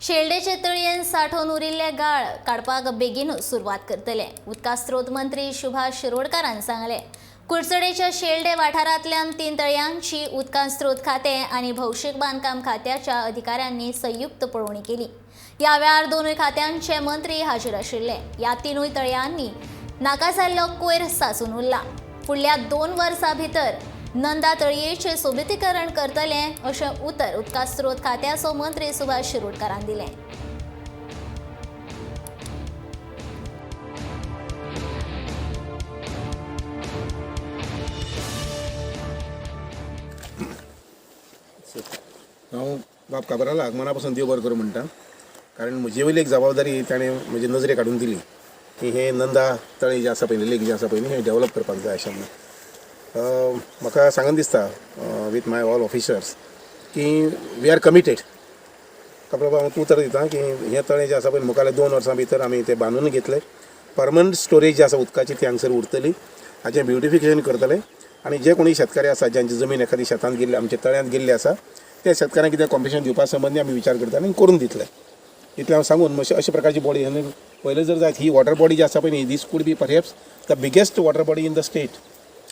शेल्डेचे तळयेन सांठोवन उरिल्ले गाळ काडपाक बेगीनूच सुरवात करतले. उदका स्रोत मंत्री सुभाष शिरोडकारान सांगले, कुडचडेच्या शेल्डे वाठारांतल्यान 3 तळयांची उदका स्रोत खातें आनी भौशीक बांदकाम खात्याच्या अधिकाऱ्यांनी संयुक्त पळोवणी केली. ह्या वेळार दोनूय खात्यांचे मंत्री हाजीर आशिल्ले. ह्या 3 तळयांनी नाका जाल्लो कोयर साचून उरला. फुडल्या 2 वर्सां भितर नंदा तळयेचें सोबितीकरण करतले अशें उतर उदका स्रोत खात्याचो मंत्री सुभाष शिरोडकारान दिलें. हांव बाब काब्रालाक मना पासून देव बरें करूं म्हणटा, कारण म्हजे वयली एक जबाबदारी ताणें म्हजे नजरेक हाडून दिली की हें नंदा तळें जें आसा पळय, लेक जें आसा पळय न्ही, हें डेवलप करपाक जाय अशें म्हणून. म्हाका सांगन दिसता वीथ my all officers की we are committed. Cabral बाब, हांव उतर दिता की हें तळें जें आसा पळय, मुखारल्या 2 वर्सां भितर आमी तें बांदून घेतले. परमनंट स्टोरेज जी आसा उदकाची ती हांगसर उरतली. हाचें ब्युटिफिकेशन करतले आनी जे कोणी शेतकारी आसा ज्यांची जमीन एखादी शेतांत गेल्ली, आमच्या तळ्यांत गेल्ली आसा, त्या शेतकाऱ्यांक कितें कॉम्पिटिशन दिवपा संबंदी आमी विचार करता आनी करून दितले. इतलें हांव सांगून मातशें अशे प्रकारची बॉडी आनी पयलें जर जायत ही वॉटर बॉडी जी आसा पळय न्ही, this could be perhaps the biggest water body in the state.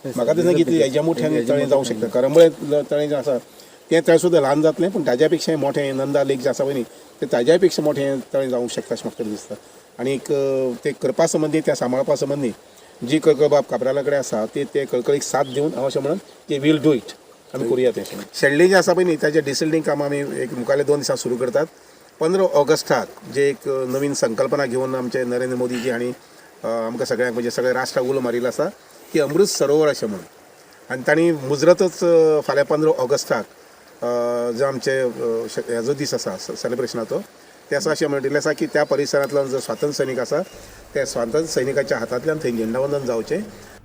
म्हाका दिसना की इतली हेज्या मोठ्यान तळें जावंक शकता. करंबळे तळें जें आसा तें तळें सुद्दां ल्हान जातलें, पूण ताज्या पेक्षा मोठें नंदा लेक जें आसा पळय न्ही, तें ताज्याय पेक्षा मोठें तळें जावंक शकता अशें म्हाका तरी दिसता. आनीक तें करपा संबंदी, तें सांबाळपा संबंदी जी कळकळ बाब काब्राला कडेन आसा ते कळकळीक साथ दिवन हांव अशें म्हणून की वील do it, आमी करुया तें. शेल्डें जें आसा पळय न्ही, ताजें डिसिल्टींग काम आमी एक मुखारल्या 2 दिसां सुरू करतात. 15 ऑगस्टाक जे एक नवीन संकल्पना घेवन आमचे नरेंद्र मोदीजी हांणी आमकां सगळ्यांक म्हणजे सगळ्या राष्ट्राक उलो मारिल्लो आसा की अमृत सरोवर अशें म्हणून, आनी तांणी मुजरतच फाल्यां 15 ऑगस्टाक जो आमचे हेजो दीस आसा सेलिब्रेशनाचो, ते आसा अशें म्हणिल्लें आसा की त्या परिसरांतलो जो स्वातंत्र्य सैनीक आसा त्या स्वातंत्र्य सैनिकाच्या हातांतल्यान थंय झेंडावंदन जावचें.